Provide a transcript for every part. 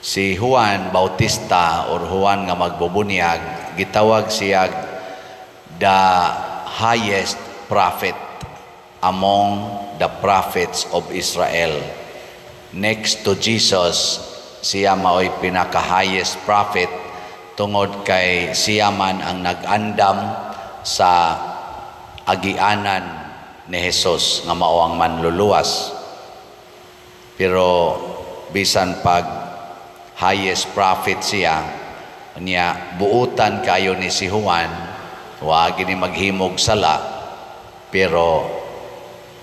Si Juan Bautista or Juan nga magbubunyag, gitawag siya the highest prophet among the prophets of Israel. Next to Jesus, siya maoy pinaka-highest prophet tungod kay siya man ang nag-andam sa agianan ni Jesus nga mao ang manluluwas. Pero bisan pag highest prophet siya niya, buutan kayo ni si Juan, wa gini maghimog sala, pero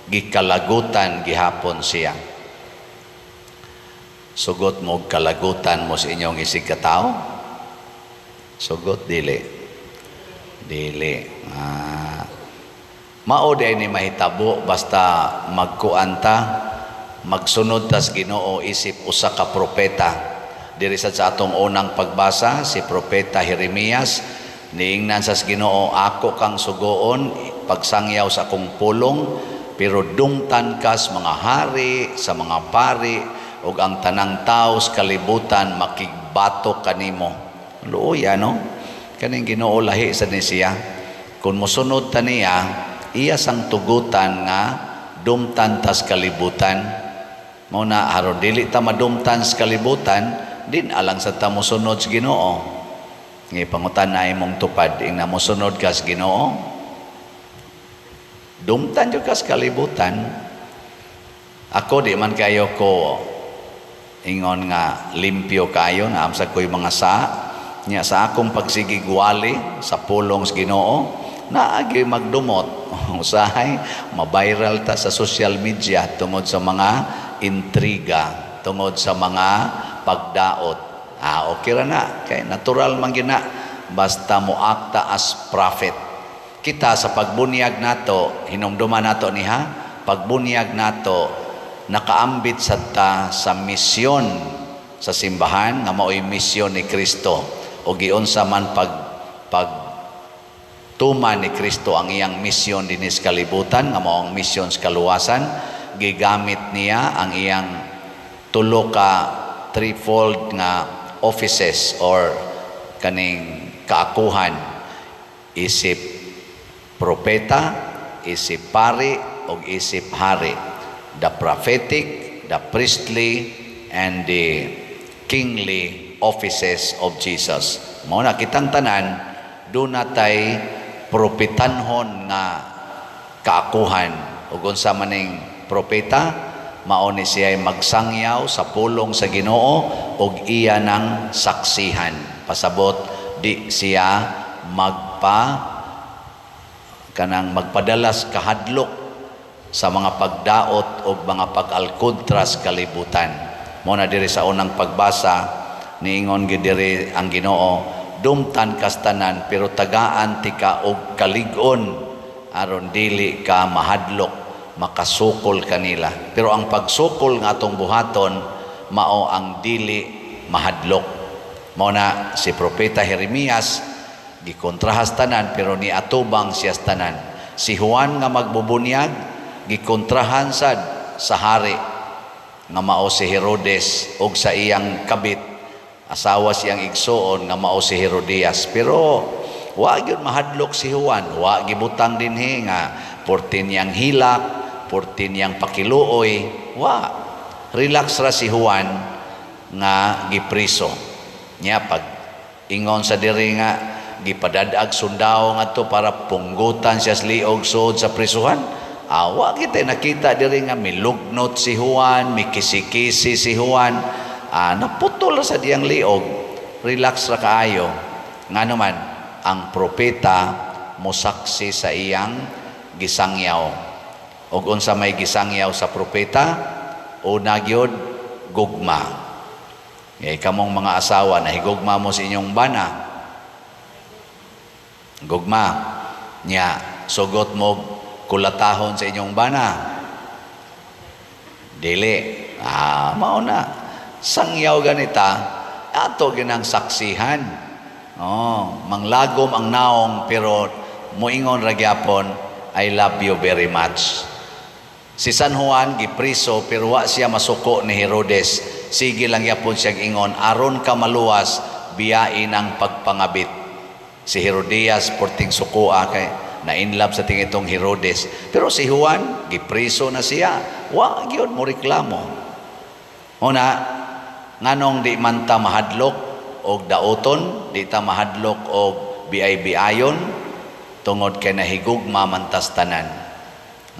gikalagutan gihapon siya. Sugot mo kalagutan mo sa inyong isig katao? Sugot dili? Dili. Ah. Mao diay ni mahitabo basta magkuan ta, magsunod tas Ginoo isip usa ka propeta. Diri sa atong unang pagbasa, si Propeta Jeremias niingnan sa Ginoo, "Ako kang sugoon pagsangyaw sa akong pulong, pero dumtan kas mga hari, sa mga pari ug ang tanang tawo sa kalibutan makigbato kanimo." Luoya, no? Kaning Ginoo, lahi sa ni siya. Kung mosunod ta niya, iya sang tugutan nga dumtan tas kalibutan. Mao na aron dili ta madumtan sa kalibutan, din alang sa ta mosunod sa Ginoo. Nga pangutan na imong tupad, ing na mosunod ka sa Ginoo, dumtan jud ka sa kalibutan. Ako, di man kayo ko ingon nga limpyo kayo, naamsa ko'y mga sa niya sa akong pagsigigwali sa pulong sa Ginoo, naagi magdumot. Usahay ma-viral ta sa social media tungod sa mga intriga, tungod sa mga pagdaot. Ah, okay ra na kay natural man gina basta mo akta as prophet. Kita sa pagbunyag nato, hinumduman nato niha, pagbunyag nato nakaambit sa ta sa misyon sa simbahan nga mao'y misyon ni Kristo o giunsa man pag tuman ni Kristo ang iyang misyon dinhi sa kalibutan nga mao ang misyon sa kaluwasan. Gigamit niya ang iyang tulo ka threefold nga offices or kaning kaakuhan isip propeta, isip pari ug isip hari, the prophetic, the priestly and the kingly offices of Jesus. Mao na kitang tanan duna tay propetanhon nga kaakuhan. Ug unsa maning propeta? Mao ni siya magsangyaw sa pulong sa Ginoo ug iya nang saksihan. Pasabot, di siya magpa kanang magpadalas kahadlok sa mga pagdaot o mga pag-alkontra sa kalibutan. Mao na diri sa unang pagbasa, niingon gid diri ang Ginoo, dumtan kastanan pero tagaan tika og kalig-on aron dili ka mahadlok, makasukol kanila. Pero ang pagsukol nga atong buhaton mao ang dili mahadlok. Mao na si Propeta Jeremias gikontrahas tanan pero niatubang siya tanan. Si Juan nga magbubunyag gikontrahan sad sa hari nga mao si Herodes ug sa iyang kabit, asawa siyang igsuon nga mao si Herodias, pero wa gyud mahadlok si Juan. Wa gibutang dinhi nga porti niyang hilak, porti niyang pakiluoy. Wa, relax ra si Juan nga gipriso niya. Pag ingon sa diri nga gipadad-ag sundao ngadto para punggutan siya sa liog sud sa prisuhan, awa kita nakita diri nga milugnot si Juan, mikisi-kisi si Juan. Ah, naputol ra sa diyang liog, relax ra kaayo. Ngano man, ang propeta mosaksi sa iyang gisangyaw. Ug unsa may gisangyaw sa propeta? Una gyud, gugma. Ngay kamong mga asawa, nahigugma mo sa inyong bana? Gugma nya. Sugot mo kulatahon sa inyong bana? Dili. Ah, mao na sangyaw ganita ato ginang saksihan. Oh, manglagom ang naong pero moingon ra gyapon, "I love you very much." Si San Juan gipriso pero wa siya masuko ni Herodes. Sige lang yapon siya ingon, "Aron ka maluwas, biyain ang pagpangabit." Si Herodias porting sukua kay na in love sa tingitong Herodes. Pero si Juan, gipriso na siya. Wa gyud mo reklamo. Una, nganong di man ta mahadlok og daoton, di ta mahadlok og biay-biayon, tungod kay nahigugma man tas tanan.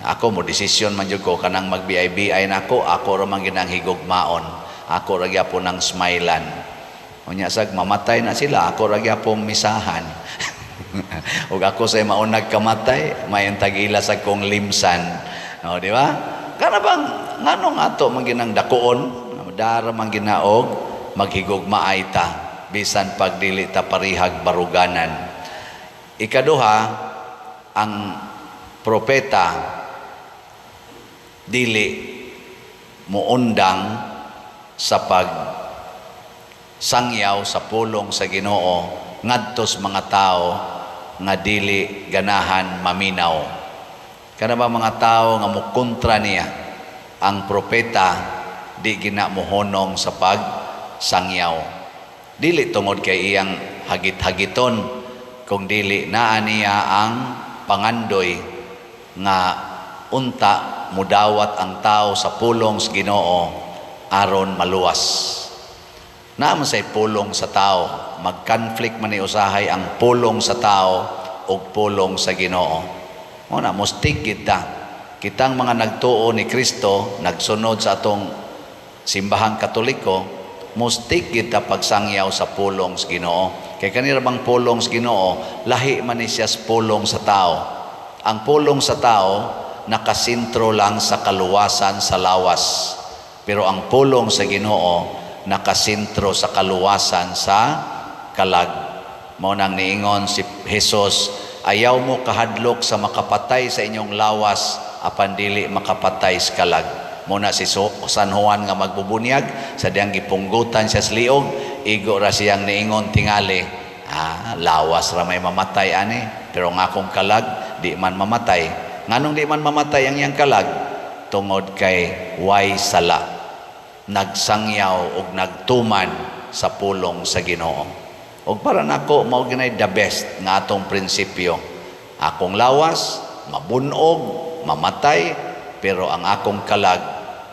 Ako mo desisyon man jud ko kanang mag-biay-biay nako, ako ra man ginang higugmaon. Ako ra gyapon ang smilean. Unya sag mamatay na sila, ako ra gyapon misahan. Ug ako say maunag kamatay, mayong tag-ila sa kong limsan. O, di ba? Kana bang nganong ato man ginang dakuon, dara man ginaog maghigugmaay ta bisan pag dili ta parihag baruganan. Ikaduha, ang propeta dili muundang sa pag sangyaw sa pulong sa Ginoo ngadtos mga tao nga dili ganahan maminaw. Kana ba mga tao nga mukontra niya, ang propeta di gina mohonong sa pag sangyaw. Dili tungod kay iyang hagit-hagiton, kung dili naa niya ang pangandoy nga unta mudawat ang tao sa pulong sa Ginoo aron maluwas. Naa man say pulong sa tao, mag-conflict man ni usahay ang pulong sa tao ug pulong sa Ginoo. Mo na mustig kita. Kitang mga nagtuo ni Kristo, nagsunod sa atong simbahang Katoliko, mustig kita pagsangyaw sa pulong sa Ginoo. Kay kanira bang pulong sa Ginoo, lahi man ni siya sa pulong sa tao. Ang pulong sa tao nakasentro lang sa kaluwasan sa lawas. Pero ang pulong sa Ginoo nakasentro sa kaluwasan sa kalag. Mao nang niingon si Jesus, "Ayaw mo kahadlok sa makapatay sa inyong lawas apan dili makapatay sa kalag." Muna si San Juan nga magbubunyag, sa diyang gipunggutan siya sa liog, igo ra siyang niingon tingali, "Ah, lawas ra may mamatay ani, pero ang akong kalag di man mamatay." Nganong di man mamatay ang iyang kalag? Tungod kay way sala, nagsangyaw og nagtuman sa pulong sa Ginoo. Og para nako, mao ginay the best nga atong prinsipyo. Akong lawas mabunog, mamatay, pero ang akong kalag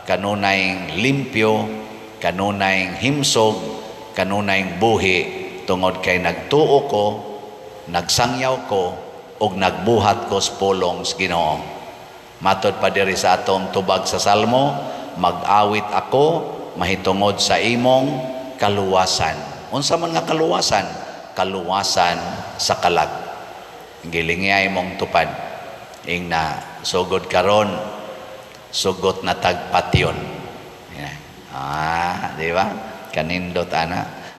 kanunay limpyo, kanunay himsog, kanunay buhi tungod kay nagtuo ko, nagsangyaw ko ug nagbuhat ko sa pulong sa Ginoo. Matod pa diri sa atong tubag sa Salmo, "Mag-awit ako mahitungod sa imong kaluwasan." Unsa man nga kaluwasan? Kaluwasan sa kalag. Gilingay mong tupad. Ing na sugod karon, sugot na tagpatyon. Ah, di ba? Kanindot ana.